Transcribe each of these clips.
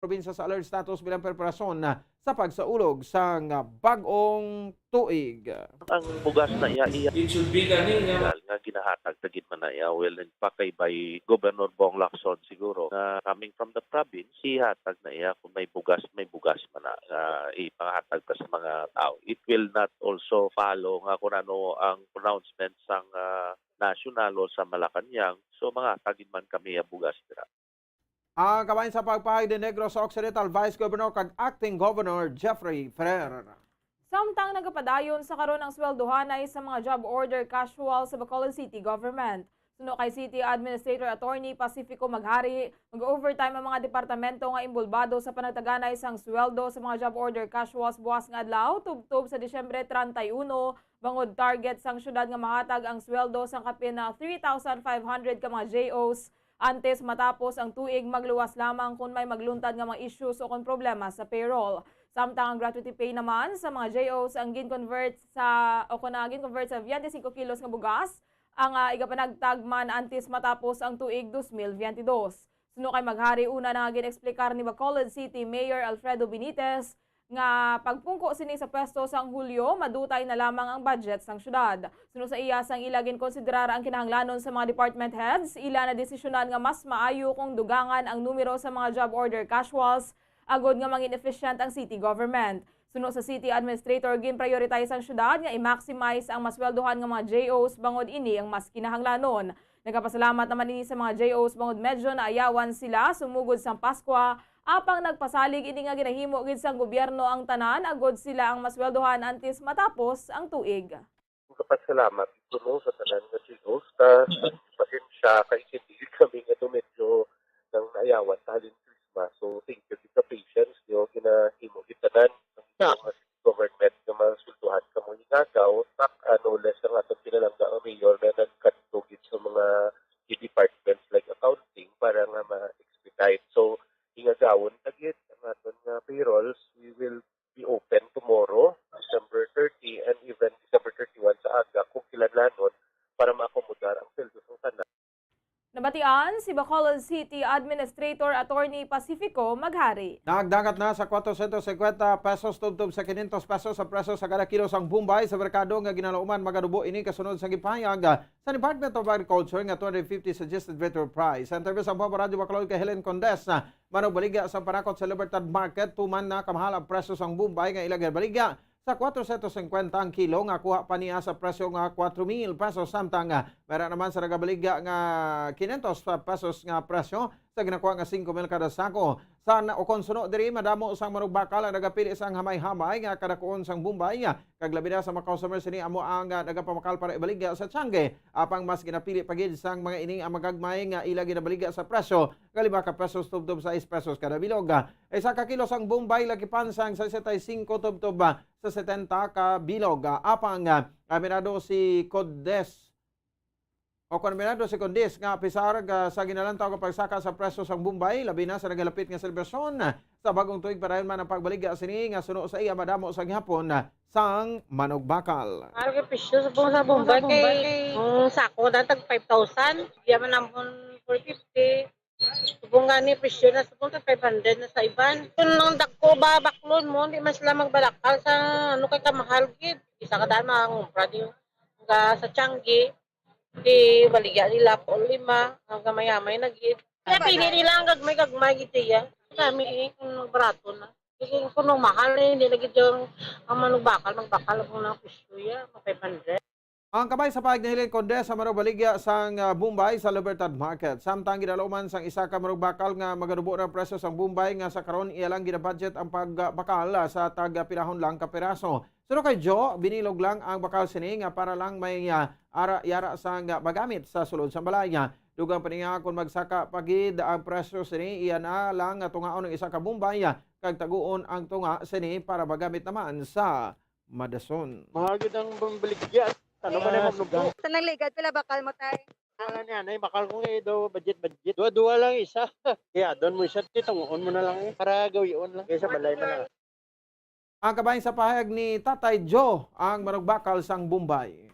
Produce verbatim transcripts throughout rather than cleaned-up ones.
probinsya sa alert status bilang preparasyon sa pagsaulog sang bag-ong tuig. Ang bugas na iya, iya It should be gani nga nga ginahatag ta gid man na iya. Well, in fact, kay by Governor Bong Lacson siguro, na coming from the province, ihatag na iya kung may bugas, may bugas man na nga ipangahatag ta sa mga tao. It will not also follow nga kung ano ang pronouncement sang ah, national o sa Malacañang. So, mangatag gid man kami ang bugas dira. Ang kabahin sa pagpahayag ni Negros Occidental Vice Governor kag Acting Governor Jeffrey Ferrer. Samtang nagapadayon sa karon ang sweldohanay sa mga job order casual sa Bacolod City Government. Suno kay City Administrator Attorney Pacifico Maghari, mag-overtime ang mga departamento nga inbolbado sa panagtaganay sang sweldo sa mga job order casuals buwas nga adlaw, tubtob sa Disyembre treinta y uno, bangod target sang syudad nga mahatag ang sweldo sang kapin na three thousand five hundred ka mga J Os antes matapos ang tuig, magluwas lamang kon may magluntad nga mga issues o kon problema sa payroll. Samtang ang gratuity pay naman sa mga J Os ang gin-convert sa, o kon, ah, gin-convert sa twenty-five kilos nga bugas, ang, ah, igapanagtag man antes matapos ang tuig dos mil veintidós. Suno kay Maghari, una na nga gin-eksplikar ni Bacolod City Mayor Alfredo Benitez nga pagpungko sini sa pwesto sang Hulyo, madutay na lamang ang budget sang syudad. Suno sa iya, sang ila ginkonsiderar ang kinahanglanon sa mga department heads, ila na desisyonan nga mas maayo kung dugangan ang numero sa mga job order casuals agod nga mangin efficient ang city government. Suno sa city administrator, gin-prioritize ang syudad nga i-maximize ang masweldohan nga mga J Os bangod ini ang mas kinahanglanon. Nagapasalamat naman ini sa mga J Os bangod medyo naayawan sila sumugod sang Paskwa, apang nagpasalig ini nga ginahimo gid sang gobyerno ang tanan agod sila ang masweldohan antes matapos ang tuig. Kapasalamat kuno sa tanan nga J Os ta pasensya kay hindi kami nga medyo nang naayawan sa halin Christmas. So, thank you gid sa patience niyo, ginahimo gid tanan ang mga government nga masultuhan kamo ingagaw, tak ano less ang atong pinalangga nga mayor na nagkadto gid sa mga key departments like accounting para nga ma-expedite. So, ingagawon ta gid ang aton nga payrolls. We will be open tomorrow, December thirty, and even December thirty-one sa aga kung kinahanglanon para maakomodar ang sweldo sang tanan. Nabatian si Bacolod City Administrator Attorney Pacifico Maghari. Nagdagat na sa kwatro syentos singkwenta pesos tubtob sa kinyentos pesos sa presyo sa kada kilo sang bombay sa merkado nga ginalauman. Magadubo ini kasunod sa gipahayag sa Department of Agriculture nga two hundred fifty suggested retail price. Sa interview sa Radyo Bacolod kay Helen Condes, manugbaligya sa panakot sa Libertad Market, tuman na kamahal ang presyo sang bombay nga ila ginabaligya sa kwatro syentos singkwenta ang kilo nga kuha pa niya sa presyo nga kwatro mil pesos, samtang, ah, meron naman sa nagabaligya nga kinyentos pesos nga presyo sa ginakuha nga singko mil kada sako. Sa na-, o kon suno diri, madamo sang manugbakal ang nagapili sang hamay-hamay nga kadakuon sang bombay, kag labi na sa mga customer sini amo ang, ah, nagapamakal para ibaligya sa tiangge, apang mas ginapili pa gid sang mga ini ang magagmay nga ila ginabaligya sa presyo nga lima ka pesos tubtob sais pesos kada bilog. Isa ka kilo sang bombay lakipan sang sesenta y cinco tubtob, ah, sa setenta ka bilog. Ah, apang, ah, aminado si Condes, o kon aminado si Condes nga apisar, ah, sa ginalantaw nga pagsaka sa presyo sang bombay, labi na sa nagalapit nga selebrasyon sa bagong tuig, padayon man ang pagbaligya sini nga suno sa iya madamo sa gihapon, ah, sang manugbakal. Mahal kay presyo sa bong sa bombay kay ang sako na tag five thousand, diya man namon four fifty. Subong gani presyo na subong tag five hundred na sa iban. Kung ang dako ba baklon mo, di man sila magbalakal sa ano kay kamahal gid. Isa ka daan mangumpra di ka sa tiangge, di baligya nila po lima, ang gamay-gamay na gid. Kaya pili nila ang gagmay-gagmay gid diya. Kami eh, kung barato na. Sige, kung mahal eh, hindi na gid yung ang manugbakal, magbakal ang mga presyo ya, mga five hundred. Ang kabay sa pahayag ni Helen Condes sa manubaligya sang, ah, bombay sa Libertad Market. Samtang gidalom man sang isa ka manugbakal nga magadubo na ang presyo sang bombay nga sa karon iya lang ginabudget ang pagbakal, ah, sa tag pilahon lang ka piraso. Suno kay Joe, binilog lang ang bakal sini nga para lang may, ah, ara yara sang, ah, magamit sa sulod sang balay. Dugang pa niya kon magsaka pa gid ang presyo sini, iya na lang nga tungaon ang isa ka bombay, ah, kag taguon ang tunga sini para magamit naman sa madason. Mahal gid ang pambaligya. Ano ba na magluto? Sa nagligad, pila bakal mo, tay? Ano niya, nay, bakal ko nga daw budget, budget. Duwa-duwa lang isa. Kaya doon mo isa, titungoon mo na lang eh. Para gawion lang. Kaya sa balay na lang. Ang kabahin sa pahayag ni Tatay Joe, ang manugbakal sang bombay.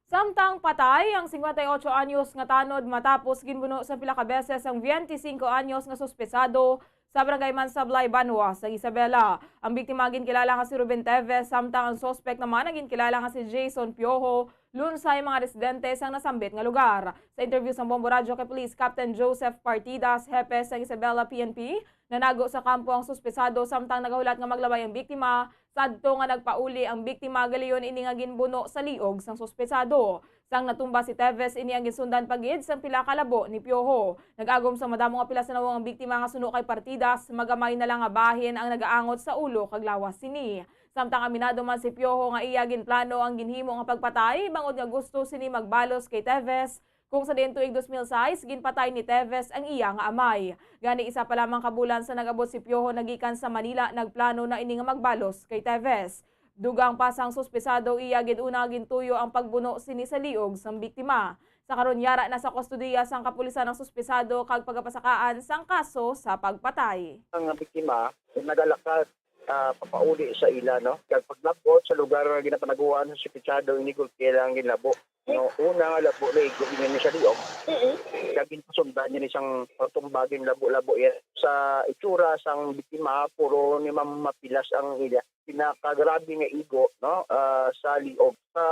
Samtang patay ang singkwenta y otso anyos nga tanod matapos ginbuno sa pila ka beses ang biyente singko anyos nga suspesado sa Barangay Mansablay, Banwa, sa Isabela. Ang biktima ginkilala nga si Ruben Teves, samtang ang suspect naman ang ginkilala nga si Jason Piojo Lunsay, mga residente sang nasambit nga lugar. Sa interview sang Bombo Radyo kay Police Captain Joseph Partidas, hepe sang Isabela P N P, nanago sa kampo ang suspesado samtang nagahulat nga maglabay ang biktima, sadto nga nagpauli ang biktima, galiyon ini nga ginbuno sa liog sang suspesado. Sang natumba si Teves, ini ang ginsundan pa gid sang pila ka labo ni Piojo. Nag-agom sa madamo nga pila sa nawong ang biktima nga suno kay Partidas, magamay na lang nga bahin ang nagaangot sa ulo kag lawas sini. Samtang aminado man si Piojo nga iya ginplano ang ginhimo nga pagpatay, bangod nga gusto sini magbalos kay Teves, kung sa diin tuig dos mil sais, ginpatay ni Teves ang iya nga amay. Gani, isa pa lamang ka bulan sa nag-abot si Piojo nagikan sa Manila, nagplano na ini nga magbalos kay Teves. Dugang pa sang suspesado, iya gid una gintuyo ang pagbuno sini sa liog sang biktima. Sa karon, yara na sa kustodiya sang kapulisan ang suspesado kag pagapasakaan sang kaso sa pagpatay. Ang biktima nagalakat, ah, papauli sa ila, no? Kag paglab-ot sa lugar nga ginapanaguan sa suspetsado, ini gulpi lang ang ginlabo. No, una nga labo na igo ini sa liog. Mm-mm. Kag ginpasundan niya ni sang pagtumbagin labo-labo yan. Sa itsura sang biktima, puro ni ma'am mapilas ang ila. Pinakagrabe nga igo, no, ah, sa liog. Sa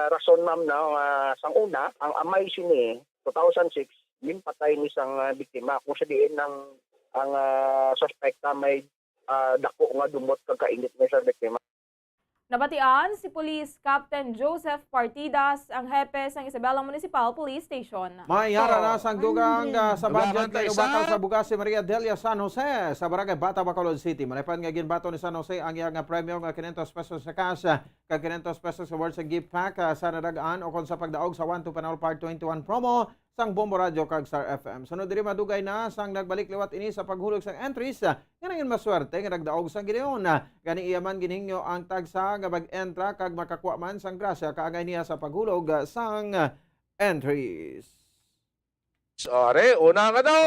rason, ma'am, no, nga sang una, ang amay sini, two thousand six, ginpatay ni sang, ah, biktima. Kung sa diin ang, ang, ah, suspekta may, ah, dako nga dumot kag kainit ni sa biktima. Nabatian si Police Captain Joseph Partidas, ang hepe sang Isabela Municipal Police Station. May yara na sang dugang, ah, sa budget nga inubakal sa bugas si Maria Delia San Jose sa Barangay Bata, Bacolod City. Malipay nga ginbaton ni San Jose ang iya nga premyo nga quinientos pesos sa cash, ah, kag quinientos pesos sa worth sa gift pack, ah, sa nadag-an ukon sa pagdaog sa One to Panalo Part twenty-one promo sang Bombo Radyo kag Star F M. Sunod diri, madugay na sang nagbalik liwat ini sa paghulog sang entries, ah, nga nangin maswerte nga nagdaog sang Gideon. Gani, iya man ginhingyo ang tagsa nga mag-entra kag makakuha man sang grasya kaangay niya sa paghulog, ah, sang entries. Sorry, una nga daw.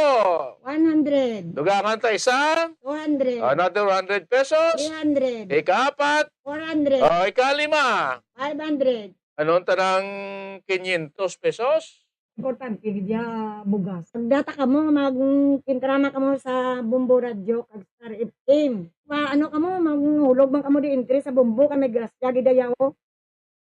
One hundred. Dugangan ta isa. Two hundred. Another hundred pesos. Three hundred. Ikaapat. Four hundred. Oh, ikalima. Five hundred. Anong tanang quinientos pesos? Importante gid ya bugas. Pagdata kamo nga mag-, kintrama kamo sa Bombo Radyo kag Star F M. Pa, ano kamo, manghulog man kamo di entry sa Bombo kay may grasya gid ya, oh.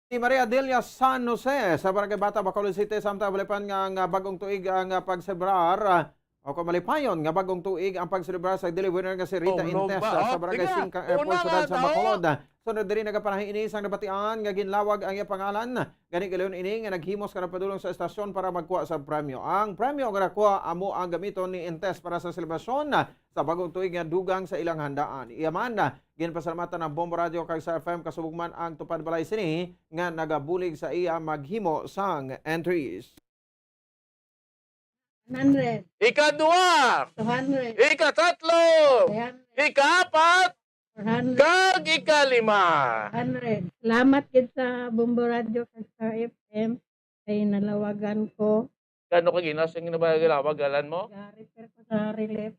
Si Maria Delia San Jose sa Barangay Bata, Bacolod City, samtang malipay nga, nga bagong tuig ang, ah, pagselebrar, ah, o kung malipayon nga bagong tuig ang pagselebrar sa daily winner nga si Rita Intes, ah, sa Barangay Singkang Airport, Siyudad sa Bacolod. Sunod diri, nagapanahi ini sang nabatian nga ginlawag ang iya pangalan. Gani, galiyon ini nga naghimos nga nagpadulong sa estasyon para magkuha sa premyo. Ang premyo nga nakuha amo ang gamiton ni Intes para sa selebrasyon sa bagong tuig nga dugang sa ilang handaan. Iya man, ginpasalamatan ang Bombo Radyo kag Star F M, kasubong man ang tupad balay sini nga nagabulig sa iya maghimo sang entries. One hundred. Ikaduha. Two hundred. Ikatatlo. Three hundred. Ikaapat. Four hundred. Kag ikalima. Hundred. Salamat gid sa Bombo Radyo kag Star F M kay nalawagan ko. Kano ka ginas ang ginabagalawagan mo? Ga-repair ko sa relief.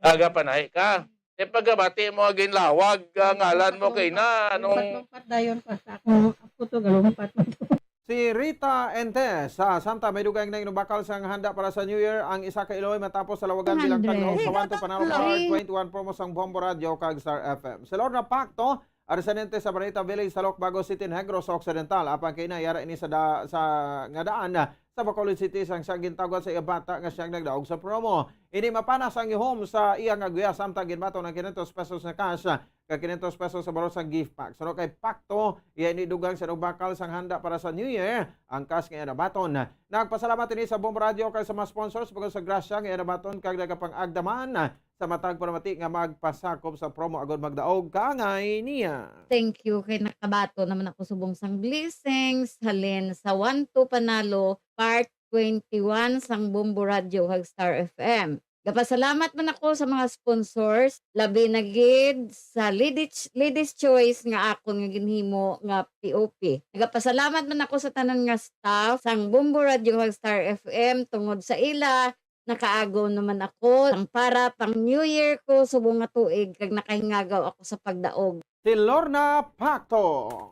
Aga panahi ka. Te, pagabati mo, ginlawag, ah, ngalan mo kay na, anong lumpat-lumpat dayon pa sa akong apo to, galumpat mo to. Si Rita Entes, sa samtang may dugay na inubakal sang handa para sa New Year, ang isa ka iloy matapos sa lawagan bilang taglaw sa One to Panalo Part twenty-one promo sang Bombo Radyo kag Star F M. Si Lorna Pacto, residente sa Barita Village, Talok, Bago City, Negros Occidental, apang kay na yara ini sa da-, sa nga daan sa Bacolod City sang siya gintawgan sa iya bata nga siyang nagdaog sa promo. Ini mapanas ang ihom sa iya nga guya samtang ginbaton ang quinientos pesos nga cash kag quinientos pesos sa barot sang gift pack. Suno kay Pacto, iya ini dugang sa nubakal sang handa para sa New Year, ang cash nga iya nabaton. Nagpasalamat ini sa Bombo Radyo kag sa mga sponsors bangod sa grasya nga iya nabaton kag nagapang-agda man sa matag palamati nga magpasakop sa promo agod magdaog kaangay niya. Thank you kay nakabaton naman ako subong sang blessings halin sa One to Panalo Part twenty-one sang Bombo Radyo kag Star F M. Gapasalamat man ako sa mga sponsors, labi na gid sa Ladies, Ladies Choice nga akon nga ginhimo nga P O P. Nagapasalamat man ako sa tanan nga staff sang Bombo Radyo kag Star F M, tungod sa ila nakaagom naman ako sang para pang New Year ko subong nga tuig kag nakahingagaw ako sa pagdaog. Si Lorna Pacto.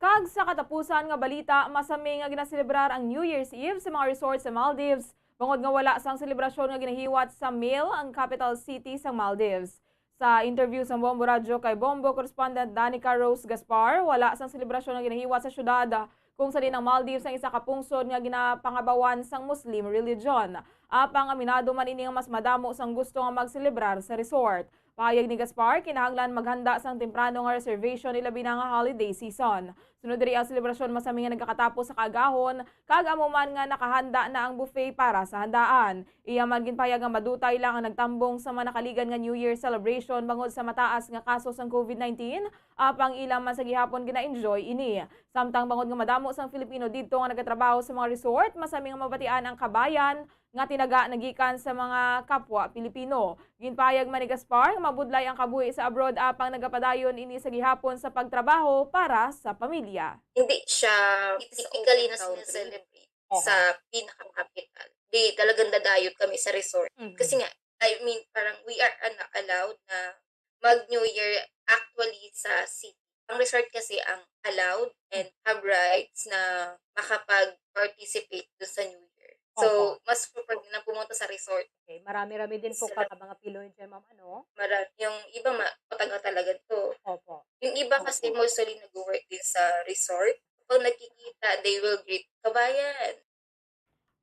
Kag sa katapusan nga balita, masami nga ginaselebrar ang New Year's Eve sa mga resort sa Maldives, Tungod nga wala sang selebrasyon nga ginahiwat sa Male, ang capital city sang Maldives. Sa interview sang Bombo Radyo kay Bombo correspondent Danica Rose Gaspar, wala sang selebrasyon nga ginahiwat sa syudad, kung sa diin ang Maldives ang isa ka pungsod nga ginapangabawan sang Muslim religion. Apang aminado man ini nga mas madamo sang gusto nga magselebrar sa resort. Pahayag ni Gaspar, kinahanglan maghanda sang temprano nga reservation, ilabi na nga holiday season. Sunod diri ang selebrasyon masami nga nagakatapos sa kaagahon, kag amo man nga nakahanda na ang buffet para sa handaan. Iya man ginpahayag nga madutay lang ang nagtambong sa mga nakaligan nga New Year celebration bangod sa mataas nga kaso sang covid nineteen, apang ila man sa gihapon gina-enjoy ini. Samtang bangod nga madamo sang Filipino didto nga nagatrabaho sa mga resort, masami nga mabatian ang kabayan nga tinaga na gikan sa mga kapwa Pilipino. Ginpahayag man ni Gaspar nga mabudlay ang kabuhi sa abroad, apang nagapadayon ini sa gihapon sa pagtrabaho para sa pamilya. Hindi siya typically na sineselebrate sa pinakakapital. Di, talagang dadayot kami sa resort. Mhm. Kasi nga, I mean, parang we are, ano, allowed na mag-New Year actually sa city. Ang resort kasi ang allowed and have rights na makapag-participate do sa New Year. So, Opo. Mas prefer nilang pumunta sa resort. Okay, marami-rami din po Sa ka mga Pinoy dyan, ma'am, ano? Mara-, yung iba ma-, matagal talaga to. Opo. Yung iba kasi Opo. mostly nag-work din sa resort. Pag nagkikita, they will greet, "Kabayan."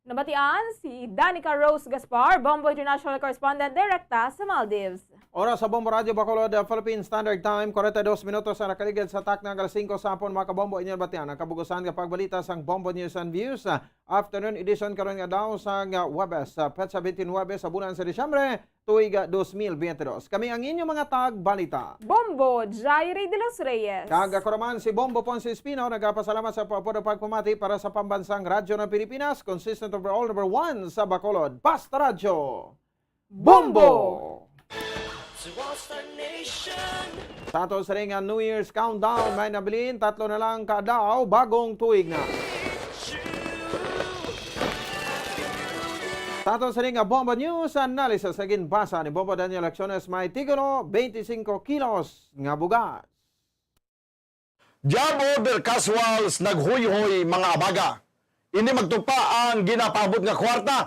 Nabatian si Danica Rose Gaspar, Bombo International Correspondent, direkta sa Maldives. Oras sa Bombo Radyo Bacolod, uh, Philippine Standard Time, forty-two minutos ang nakaligid sa takna nga alas singko sa hapon, mga kabombo. Inyo batian ang kabugusan nga pagbalita sang Bombo News and Views, uh, afternoon edition karon nga adlaw sang, uh, Huwebes, uh, petsa twenty-nine sa bulan sa Disyembre, tuig, uh, dos mil biyente dos. Kami ang inyo mga tagbalita. Bombo Jairi de los Reyes. Kag ako naman si Bombo Ponce Espino, nagapasalamat sa pagpapamati para sa Pambansang Radyo ng Pilipinas, consistent overall number one sa Bacolod. Basta Radyo. Bombo! Sa ato sa ring nga New Year's countdown, may nabilin, tatlo na lang ka adlaw, bagong tuig na. Sa ato sa ring nga Bombo News Analysis, sa ginbasa ni Bombo Daniel Acciones, may titulo, "Twenty-five kilos nga bugas." Job order casuals naghuyhoy mga abaga. Hindi magtupa ang ginapaabot nga kwarta.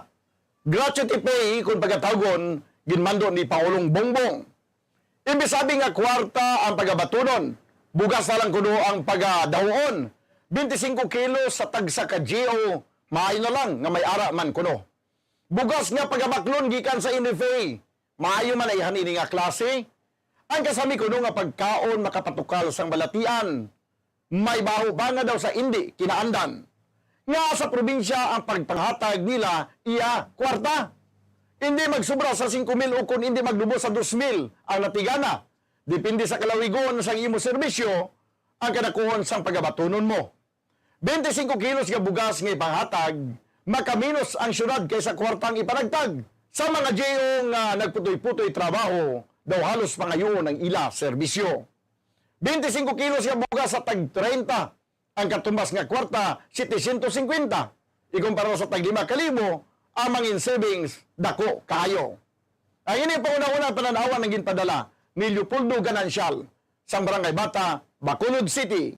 Gratuity pay kon pagatawgon, ginmando ni Pangulong Bongbong. Imbis abi nga kwarta ang pagabatunon, bugas na lang kuno ang pagadahuon. Twenty-five kilos sa tagsa ka G O, maayo na lang nga may ara man kuno. Bugas nga pagabaklon gikan sa N F A, maayo man ayhan ini nga klase. Ang kasami kuno nga pagkaon makapatukal sang balatian. May baho pa nga daw sa indi kinaandan. Nga sa probinsya ang pagpanghatag nila iya kwarta. Indi magsubra sa singko mil ukon indi maglubos sa dos mil ang natigana. Depende sa kalawigon sang imo serbisyo ang kadakuon sang pagabatunon mo. Twenty-five kilos nga bugas nga ipanghatag, makaminos ang syudad kaysa kwartang ipanagtag. Sa mga G O nga nagputoy-putoy trabaho, daw halos pangayoon ang ila serbisyo. Twenty-five kilos nga bugas sa tag treinta, ang katumbas nga kwarta, setecientos cincuenta. Ikumpara sa tag lima ka libo, ang mangin savings dako kaayo. Ang ini ang panghunahuna nga panan-awan ang ginpadala ni Leopoldo Ganancial, sang Barangay Bata, Bacolod City.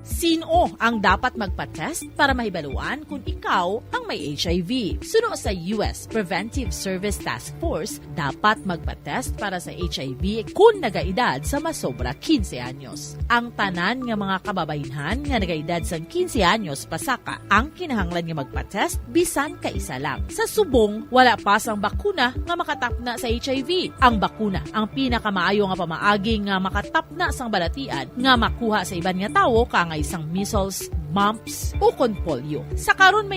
Sino ang dapat magpa-test para mahibaluan kung ikaw ang may H I V? Suno sa U S Preventive Service Task Force, dapat magpa-test para sa H I V kung nagaedad sa masobra quince anyos. Ang tanan nga mga kababaynhan nga nagaedad sang quince anyos pasaka ang kinahanglan nga magpa-test bisan kaisa lang. Sa subong, wala pa sang bakuna nga makatapna sa H I V. Ang bakuna ang pinakamaayo nga pamaagi nga makatapna sang balatian nga makuha sa iban nga tawo, kaangay sang measles, mumps, ukon polio. Sa karon, may